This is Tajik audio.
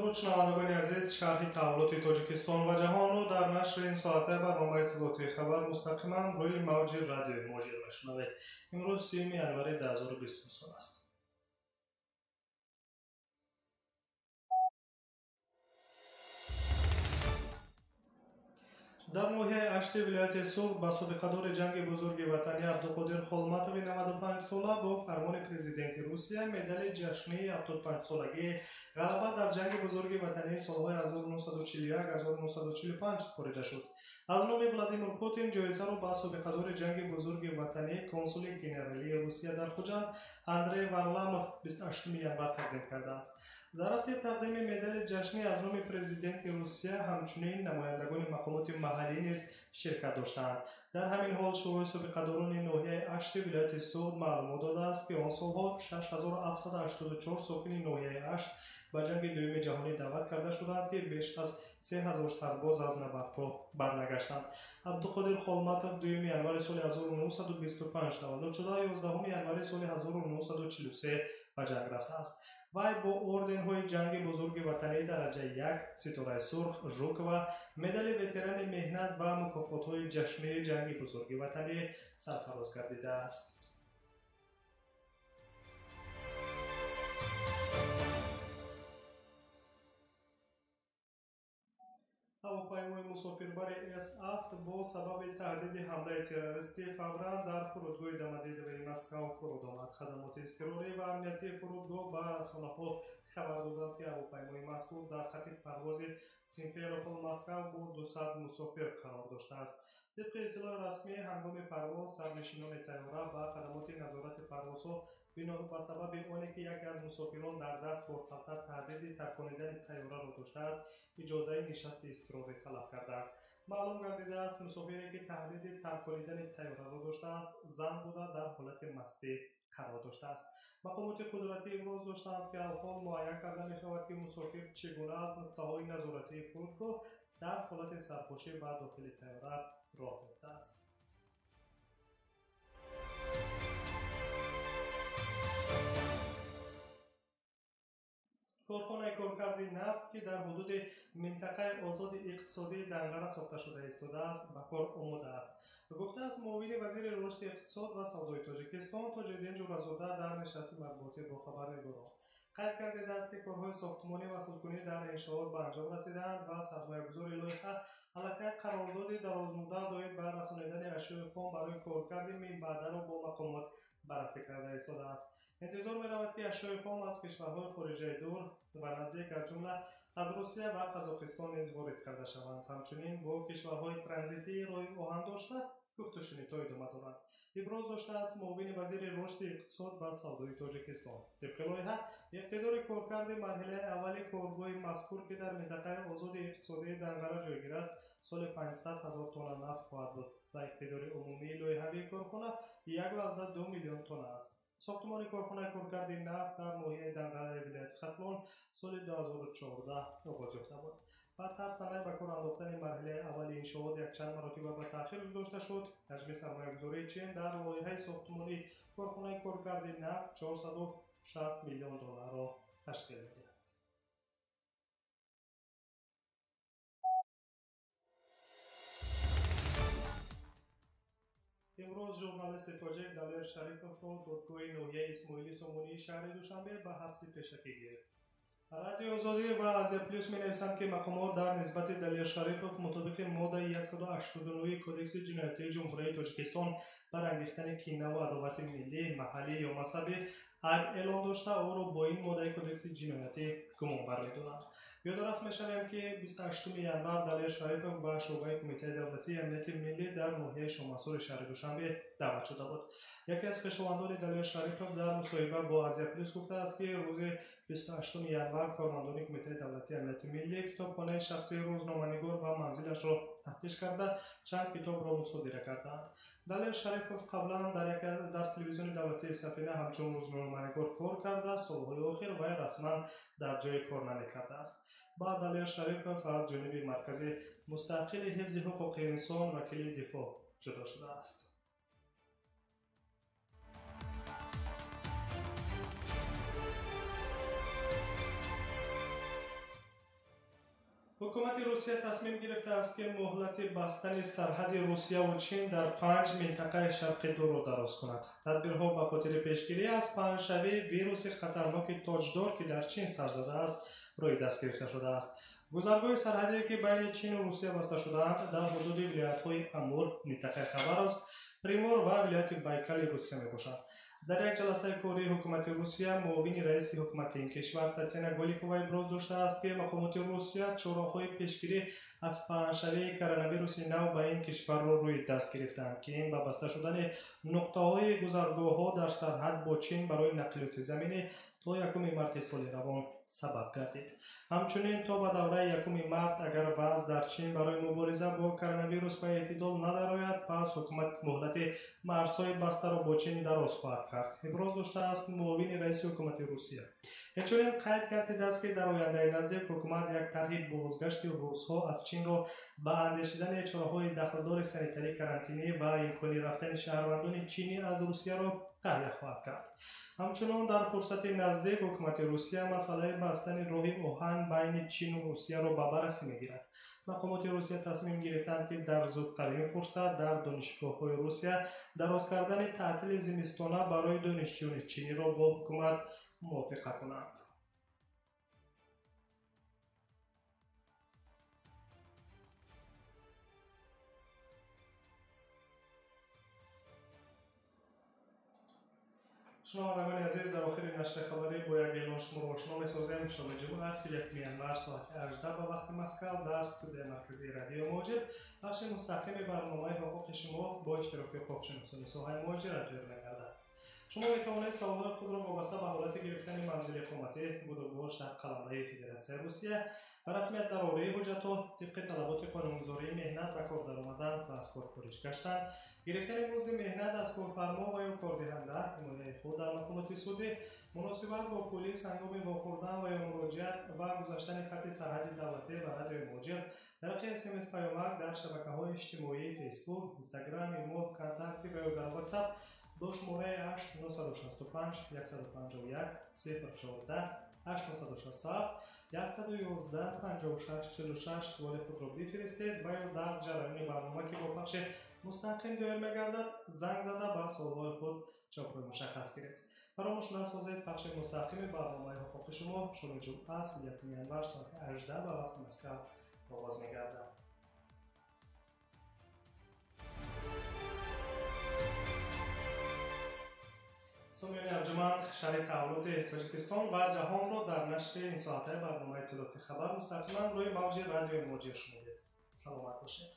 Дуруд шунавандагони азиз, шарҳи таҳаввулоти Тоҷикистон ва ҷаҳонро дар нашри ин соатаи барномаи иттилоотии хабар мустақиман рӯи мавҷи радиои Муҳоҷир мешунавед. Имрӯз 3 январи 2020 сол аст. Дар ноҳияи Ашти вилояти Суғд ба собиқадори ҷанги бузурги ватанӣ Абдуқодир Холматови 95-сола бо фармони президенти Русия медали ҷашнии 75-солагии ғалаба дар ҷанги бузурги ватании солҳои 1941-1945 супорида шуд. Аз номи Владимир Путин ҷоизаро ба собиқадори ҷанги бузурги ватанӣ консули генералии Русия дар Хуҷанд Андрей Варламов 28 январ тақдим кардааст. Дар рафти тақдими медали ҷашнӣ аз номи президенти Русия ҳамчунин намояндагони мақомоти маҳаллӣ низ ширкат доштаанд. Дар ҳамин ҳол шӯрои собиқадорони ноҳияи Ашти вилояти Суғд маълумот додааст, ки он солҳо 6784 сокини ноҳияи Ашт ба ҷанги дуюми ҷаҳонӣ даъват карда шуданд, ки беш аз 3000 сарбоз аз набардҳо барнагаштанд. Абдуқодир Холматов 2 январи соли 1925 таваллуд шуда, 11 январи соли 1943 ба ҷанг рафтааст. Вай бо орденҳои ҷанги бузурги ватанӣ дараҷаи 1, ситораи сурх, Жукова, медали ветерани меҳнат ва мукофотҳои ҷашнии ҷанги бузурги ватанӣ сарфароз гардидааст. Ҳавопаймои мусофирбари С-7 бо сабаби таҳдиди ҳамлаи террористӣ фавран дар фурудгоҳи Домодедовои Москав фуруд омад. Хадамоти изтирорӣ ва амниятии фурудгоҳ ба расонаҳо хабар доданд, ки ҳавопаймои мазкур дар хати парвози Симферопол-Москав бо 200 мусофир қарор доштааст. Тибқи иттилои расмӣ, ҳангоми парвоз сарнишинони тайёра ба хадамоти назорати парвозҳо бино ба сабаби оне ки яке аз мусофирон дар даст борхалта таҳдиди тарконидани тайёраро доштааст, иҷозаи нишасти изтирорӣ талаб карданд. Маълум гардидааст, мусофире ки таҳдиди тарконидани тайёраро доштааст, зан буда дар ҳолати мастӣ қарор доштааст. Мақомоти қудратӣ иброз доштанд, ки алҳол муайян карда мешавад, ки мусофир чӣ гуна аз нуқтаҳои назоратии фурудгоҳ дар ҳолати сарпӯшӣ ба дохили тайёра роҳ ёфтааст. Корхонаи коркарди нафт, ки дар ҳудуди минтақаи озоди иқтисодии Данғара сохта шуда истодааст, ба кор омода аст. Гуфтааст муовини вазири рушди иқтисод ва савдои Тоҷикистон Тоҷиддин Ҷӯразода дар нишасти матбуотӣ бо хабарнигорон. Қайд гардидааст, ки корҳои сохтмонӣ ва васлкунӣ дар иншоот ба анҷом расидаанд ва сармоягузори лоиҳа аллакай қарордоди дарозмуддат доир ба расонидани ашёи хом барои коркарди минбаъдаро бо мақомот баррасӣ карда истодааст. Интизор меравад, ки ашёи хом аз кишварҳои хориҷаи дур ва наздик, аз ҷумла аз Русия ва Қазоқистон низ ворид карда шаванд. Ҳамчунин бо кишварҳои транзитии роҳи оҳан дошта гуфтушунидҳо идома доранд. Иброз доштааст муовини вазири рушди иқтисод ва савдои Тоҷикистон. Тибқи лоиҳа, иқтидори коркарди марҳилаи аввали коргоҳи мазкур, ки дар минтақаи озоди иқтисодии Данғара ҷойгир аст, соли 500 000 тонна нафт хоҳад буд ва иқтидори умумии лоиҳавии корхона 1,2 миллион тонна аст. Сохтмони корхонаи коркарди нафт дар ноҳияи Данғараи вилояти Хатлон соли 2014 оғоз ёфта буд. Баъдтар санаи ба кор андохтани марҳилаи аввали иншоот якчанд маротиба ба таъхир гузошта шуд. Ҳаҷми сармоягузории Чин дар лоиҳаи сохтмонии корхонаи коркарди нафт 460 миллион долларро ташкил медиҳад. Имрӯз журналисти тоҷик Далер Шариповро додгоҳи ноҳияи Исмоили Сомонии шаҳри Душанбе ба ҳабси пешакӣ гирифт. Радиои Озодӣ ва Азия Плюс менависанд, ки мақомот дар нисбати Далер Шарипов мутобиқи моддаи 189 Кодекси ҷиноятии Ҷумҳурии Тоҷикистон барангехтани кинаву адовати миллӣ, маҳаллӣ ё мазҳабӣ айб эълон дошта, ӯро бо ин моддаи Кодекси ҷиноятӣ гумонбар медонанд. Ёдрас мешавем, ки 28 январ Далер Шарипов ба шӯъбаи Кумитаи давлатии амнияти миллӣ дар ноҳияи Шомансури шаҳри Душанбе даъват шуда буд. Яке аз хешовандони Далер Шарипов дар мусоҳиба бо Азия Плюс гуфтааст, ки рӯзи 28 январ кормандони Кумитаи давлатии амнияти миллӣ китобхонаи шахсии рӯзноманигор ва манзилашро тафтиш карда, чанд китобро мусодира кардаанд. Далер Шарипов қаблан дар телевизиони давлатии Сафина ҳамчун рӯзноманигор кор карда, солҳои охир вай расман дар ҷои кор намекардааст. Баъд Далер Шарипов аз ҷониби Маркази мустақили ҳифзи ҳуқуқи инсон вакили дифоъ ҷудо шудааст. Ҳукумати Русия тасмим гирифтааст, ки муҳлати бастани сарҳади Русияву Чин дар 5 минтақаи Шарқи Дурро дароз кунад. Тадбирҳо ба хотири пешгирӣ аз паҳншавии вируси хатарноки тоҷдор, ки дар Чин сар задааст, рӯи даст гирифта шудааст. Гузаргоҳи сарҳадие, ки байни Чину Русия баста шудаанд, дар ҳудуди вилоятҳои Амур, минтақаи Хабаровск, Примор ва вилояти Байкали Русия мебошад. Дар як ҷаласаи кории ҳукумати Русия муовини раиси ҳукумати ин кишвар Татьяна Голикова иброз доштааст, ки мақомоти Русия чораҳои пешгирӣ аз паҳншавии коронавируси нав ба ин кишварро рӯи даст гирифтаанд, ки ин ба баста шудани нуқтаҳои гузаргоҳҳо дар сарҳад бо Чин барои нақлиёти заминӣ то 1 марти соли равон сабаб гардид. Ҳамчунин то ба давраи 1 март агар вазъ дар Чин барои мубориза бо коронавирус ба эътидол надарояд, пас ҳукумат муҳлати марзҳои бастаро бо Чин дароз хоҳад кард, иброз доштааст муовини раиси ҳукумати Русия. Инчунин қайд гардидааст, ки дар ояндаи наздик ҳукумат як тарҳи бозгашти русҳо аз Чинро ба андешидани чораҳои дахлдори санитарӣ, карантинӣ ва имкони рафтани шаҳрвандони чинӣ аз Русияро таҳия хоҳад кард. Ҳамчунон дар фурсати наздик ҳукумати Русия масъалаи бастани роҳи оҳан байни Чину Русияро ба баррасӣ мегирад. Мақомоти Русия тасмим гирифтанд, ки дар зудтарин фурсат дар донишгоҳҳои Русия дароз кардани таътили зимистона барои донишҷӯёни чиниро бо ҳукумат мувофиқа кунанд. Шунавандагони азиз, дар охири нашри хабарӣ бо як эълон шуморо ошно месозем. Шоми ҷумъа 31 январ соати 18 ба вақти Москав дар студияи марказии радиои Муҳоҷир бахши мустақими барномаи ҳуқуқи шумо бо иштироки ҳуқуқшиносони соҳаи муҳоҷират доир мегардад. Шумо метавонед саволҳои худро вобаста ба ҳолати гирифтани манзили иқоматӣ, будубош дар қаламрави Федератсияи Русия, ба расмият дароварии ҳуҷҷатҳо тибқи талаботи қонунгузории меҳнат ба кор даромадан ва аз кор хориҷ гаштан, гирифтани музди меҳнат аз корфармо ва ё кордиҳанда, ҳимояи худ дар мақомоти судӣ, муносибат бо пулис ҳангоми вохӯрдан ва ё муроҷиат ва гузаштани хатти сарҳади давлатӣ ба радиои Муҳоҷир тариқи СМС паёмак дар шабакаҳои иҷтимоии Фейсбук, Инстаграм, Имо, ВКонтакте ва ё дар WhatsApp бо шумораи 8965 151 014 8967 111 56 46 суоли худро бифиристед ва ё дар ҷараёни барнома, ки бо пахши мустақим доир мегардад, занг зада ба суолҳои худ ҷавобҳои мушаххас гиред. Фаромӯш насозед, пахши мустақими барномаи ҳуқуқи шумо шоми ҷумъа 31 январ соати 18 ба вақти Москав оғоз мегардад. Сомиёни арҷуманд, шарҳи таҳаввулоти Тоҷикистон ва ҷаҳонро дар нашри ин соатаи барномаи иттилоотии хабар мустақиман рӯи мавҷи радиои Муҳоҷир шунидед. Саломат бошед.